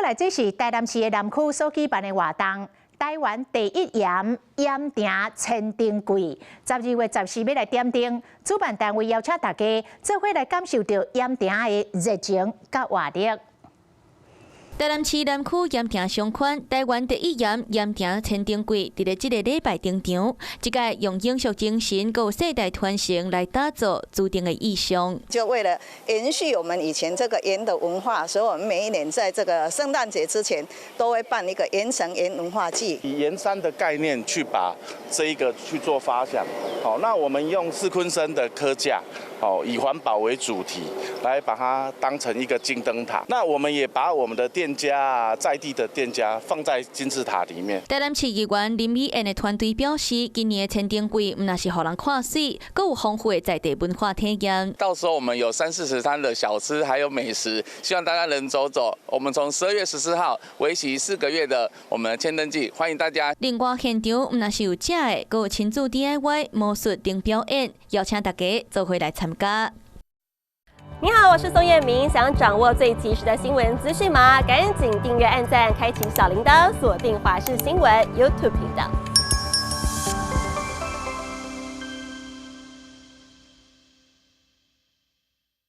來，這是台南市的南區所舉辦的活動。台灣第一鹽鹽埕千燈季，12月14欲來點燈，主辦單位邀請大家做伙來感受著鹽埕的熱情佮活力。台南市南區鹽埕商圈，台灣第一鹽鹽埕千燈季，佇咧這个禮拜登場。這屆用永續精神、閣有世代傳承來打造主燈的意象。就為了延續我們以前這個鹽的文化，所以我們每一年在這個聖誕節之前，都會辦一個鹽城鹽文化季。以鹽山的概念去把這一個去做發想。好，那我們用四鯤鯓的科架，好，以環保為主題，來把它當成一個金燈塔。那我們也把我們的店家啊，在地的店家放在金字塔裡面。台南市議員林美燕的團隊表示，今年的千燈季毋但是予人看媠，閣有豐富的在地文化體驗。到時候我們有三四十攤的小吃，還有美食，希望大家能走走。我們從12月14號為期4個月的我們千燈季，歡迎大家。另外現場毋但是有食的，閣有親子 DIY 魔術燈表演，邀請大家做伙來參加。你好，我是宋燕明。想掌握最及時的新聞資訊嗎？趕緊訂閱、按讚、開啟小鈴鐺，鎖定華視新聞 YouTube 頻道。